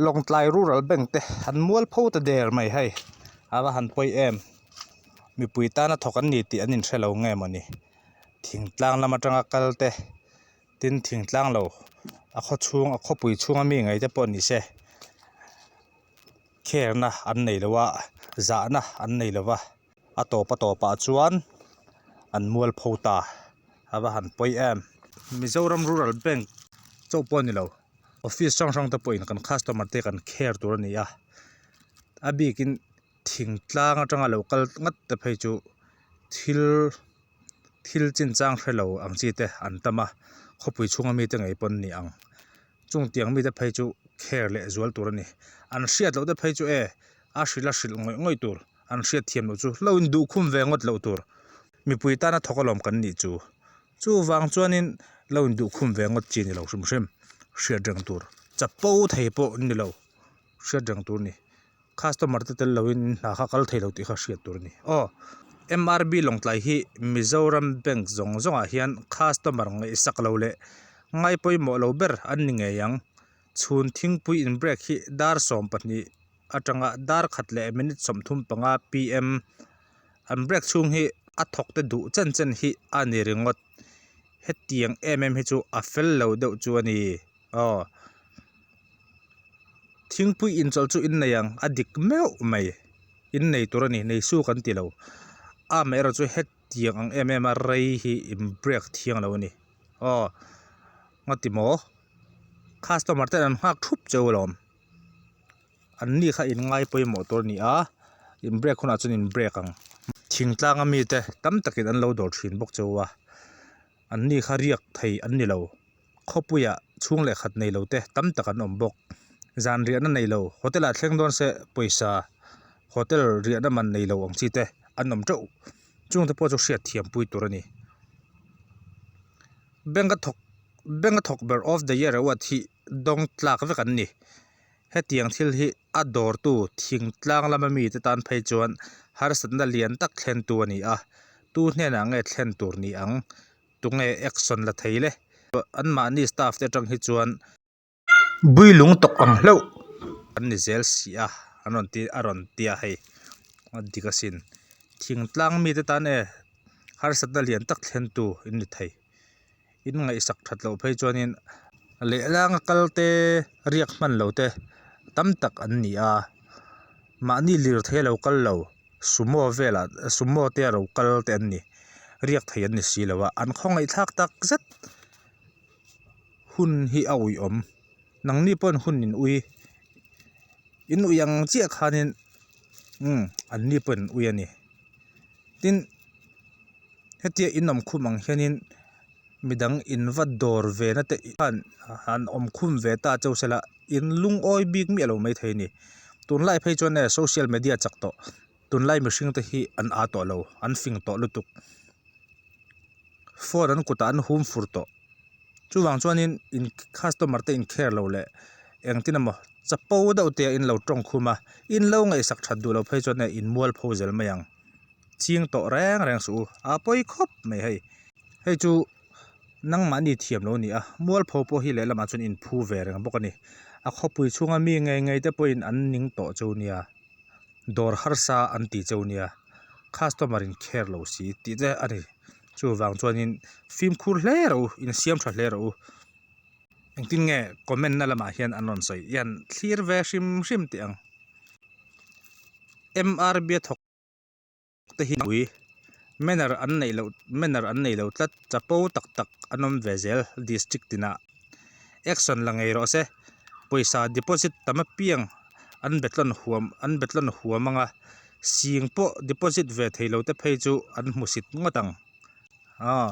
Lawngtlai Rural Bank te an mual pho ta der mai hei a va han pawi em mipui tana thawk an ni tih an inhre lo nge mawni thingtlang lam atanga kal te tin thingtlang lo a khaw chhung a khawpui chhunga mi ngei te pawh ni se care na an nei lo a zahna an nei lo va. A tawp a tawpah chuan an mual pho ta a va han pawi em. Mizoram Rural Bank chauh pawh a ni lo office hrang hrang te pawhin kan customer te kan care tur a ni a a bikin thingtlang atanga lo kal ngat te phei chu thil thil chinchang hre lo ang chi te an tam a khawpui chhunga mite ngei pawh an ni ang chung tiang mite phei chu care leh zual tur a ni an hriat loh te phei chu e a hrilh a hrilh ngawih ngawih tur. An hriat thiam loh chu lo in duh khum ve ngawt loh tur. Mipui tana thawk alawm kan nih chu. Chuvang chuanin lo in duh khum ve ngawt chi ni lo hrim hrim. Hriat reng tur. Chapo thei pawh ni lo. Hriat reng tur ni. Customer te tel loin hna kha kal thei lo tih kha hriat tur a ni. Aw. MRB Lawngtlai hi Mizoram Bank zawng zawngah hian customer ngaihsak lo leh ngai pawimawh lo ber an ni ngei ang. Chhun thingpui in break hi dar 12 atanga dar khat leh minute 35 pm an break chhung hi a thawk te duh chen chen hi a ni ringawt. Hetiang em em hi chu a fel lo deuh chu a ni. Aw thingpui inchawlh chu innei ang a dik meuh mai innei tur a ni nei su kan ti lo. Amaherawhchu chu hetiang ang em em a rei hi in break thiang lo a ni. Aw ngati maw customer ten an nghak thup cheu alawm. An ni kha in ngai pawimawh tur a ni a, in break hunah chuan in break ang. Thingtlanga mite tam takin an lo dawr thin bawk cheu a, an ni kha riak thei an ni lo. Khawpuiah chhung leh khat nei lo te tam tak an awm bawk. Zan riahna nei lo, hotel ah thleng dawn se pawisa hotel riahna man nei lo ang chi te an awm teuh. Chungte pawh chu hriat thiam pui tur a ni. Bank a thawk bank a thawk ber of the year award hi dawng tlak vek an ni. Hetiang thil hi a dawrtu thingtlang lama mite tan phei chuan harsatna lian tak thlentu a ni a, tu hnenah nge thlen tur ni ang? Tunge action la thei le? Anmahni staff te atang hi chuan Builung tawk ang hlauh an ni zel si a, an rawn ti a rawn ti a hei a dik asin. Thingtlang mite tan e harsatna lian tak thlentu in ni thei. In ngaihsak that loh phei chuanin lehlanga kal te riak hman lo te tam tak an ni a, mahni lirthei a lo kal lo sumo velah sumo te a lo kal te an ni riak thei an ni si lo a an khawngaihthlak tak zet. Hun hi a ui awm nangni pawhin hun in ui in ui ang chiah khanin umm an ni pawhin an ui a ni tin hetia in awm khum ang hianin midang in va dawr ve na te khan han awm khum ve ta cheu sela in lungawi bik miah lo maithei a ni tunlai phei chuan e social media chak tawh tunlai mihring te hi an aa tawh lo an fing tawh lutuk. Phone an kutah an hum fur tawh. Chuvang chuanin in customer te in care lo leh engtin emaw chapo deuh te a in lo tawng khum a, in lo ngaihsak that duh lo phei chuan in mual pho zel mai ang. Ching tawh reng reng suh u, a pawi khawp mai hei. Hei chu nangmahni thiam lo a ni a, mual pho pawh hi lehlamah chuan in phu ve reng bawk a ni. A khawpui chhunga mi ngei ngei te pawhin an ning tawh chu nia. Dawr harsa an ti cheu nia, customer in care lo si tih te a ni. Chuvang chuanin fimkhur hle rawh u, insiam tha hle rawh u. Engtin nge comment na lamah hian an rawn sawi hian thlir ve hrim hrim teh ang. MRB a thawk. te hi ui manner an neih loh manner an nei lo tlat chapo tak tak an awm ve zel district tinah action la ngei rawh se pawisa deposit tam apiang an betlawn huam an betlawn huam anga sing pawh deposit ve thei lo te phei chu an hmusit ngawt ang aw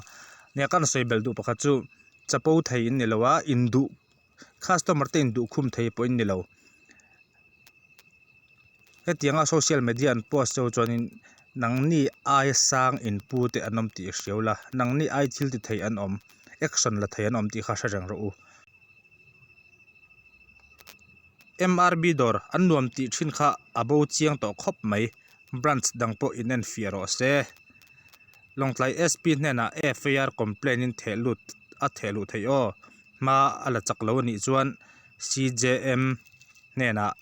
nia kan sawi belh duh pakhat chu chapo thei in ni lo a induh customer te induh khum thei pawh in ni lo. Hetianga social media an post cheu chuanin nangni aia sang in pu te an awm tih i hriau la, nangni ai thil ti thei an awm, action la thei an awm tih kha hre reng rawh u. MRB dawr an nuam tih thin kha a bo chiang tawh khawp mai, branch dang pawh in en fiah rawh se. Lawngtlai SP hnenah FIR complaint in theh lut a theh luh theih aw. Hma a la chak lo a nih chuan CJM hnenah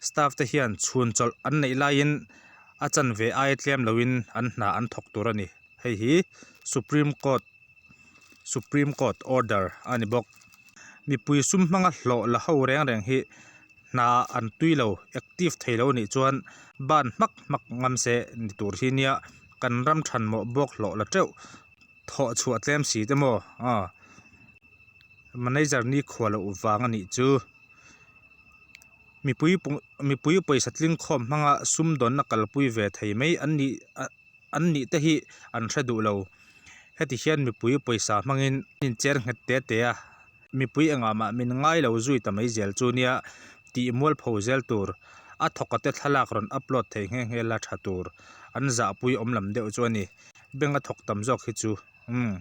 staff te hian chhun chawlh an neih laiin a chanve aia tlem loin an hna an thawk tur a ni. Hei hi Supreme Court Supreme Court order a ni bawk. Mipui sum hmanga hlawh la ho reng reng hi hna an tui lo, active thei lo nih chuan ban hmak hmak ngam se ni tur hi nia kan ram than mawh bawk hlawh la teuh thawh chhuah tlem si te maw aw manager ni khuah loh vang a nih chu. Mipui mipui pawisa tling khawm hmanga sumdawnna kalpui ve thei mai an nih. An nih te hi an hre duh lo. Heti hian mipui pawisa hmangin an incher nghet te te a, mipui engah mah min ngai lo zui ta mai zel chu nia tih mualpho zel tur a thawka te thlalak rawn upload thei nghe nghe la tha tur an zahpui awm lam deuh chu a ni. Bank a thawk tam zawk hi chu umm.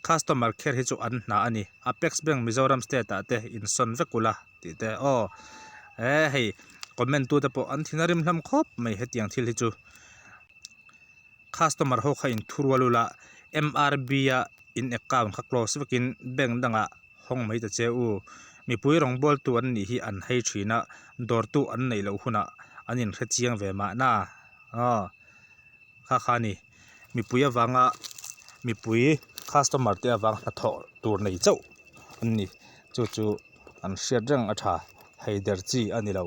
Customer care hi chu an hna a ni. Apex Bank Mizoram State ah te insawn vek ula tih te aw he hei comment tu te pawh an thin a rim hlam khawp mai hetiang thil hi chu. Customer ho kha inthurual ula MRB a in account kha close vekin bank dangah hawng mai ta che u. Mipui rawngbawltu an nih hi an hei thin a, dawrtu an neih loh hunah an inhre chiang ve mahna aw. Kha kha a ni mipui avanga mipui customer te avang hnathawh tur nei chauh an ni chu chu an hriat reng a tha hei der chi a ni lo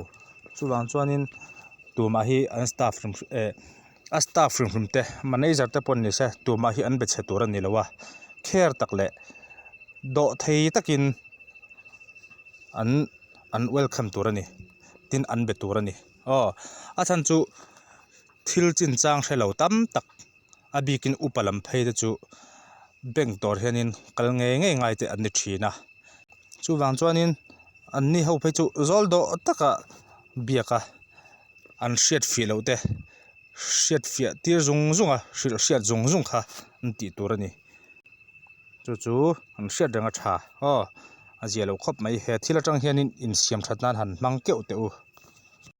chuvang chuanin tumah hi an staff hrim eh a staff hrim hrim te manager te pawh ni se tumah hi an be chhe tur a ni lo a care tak leh dawh thei takin an an welcome tur a ni tin an be tur a ni aw a chhan chu. Thil chinchang hre lo tam tak a bikin upa lam phei te chu bank dawr hianin kal ngei ngei ngai te an ni thin a chuvang chuanin an ni ho phei chu zawl dawh taka biak a an hriat fiah loh te hriat fiah tir zung zung a hrilh hriat zung zung kha an tih tur a ni chu chu an hriat reng a tha aw a zia lo khawp mai he thil atang hianin insiam that nan han hmang keuh teh u.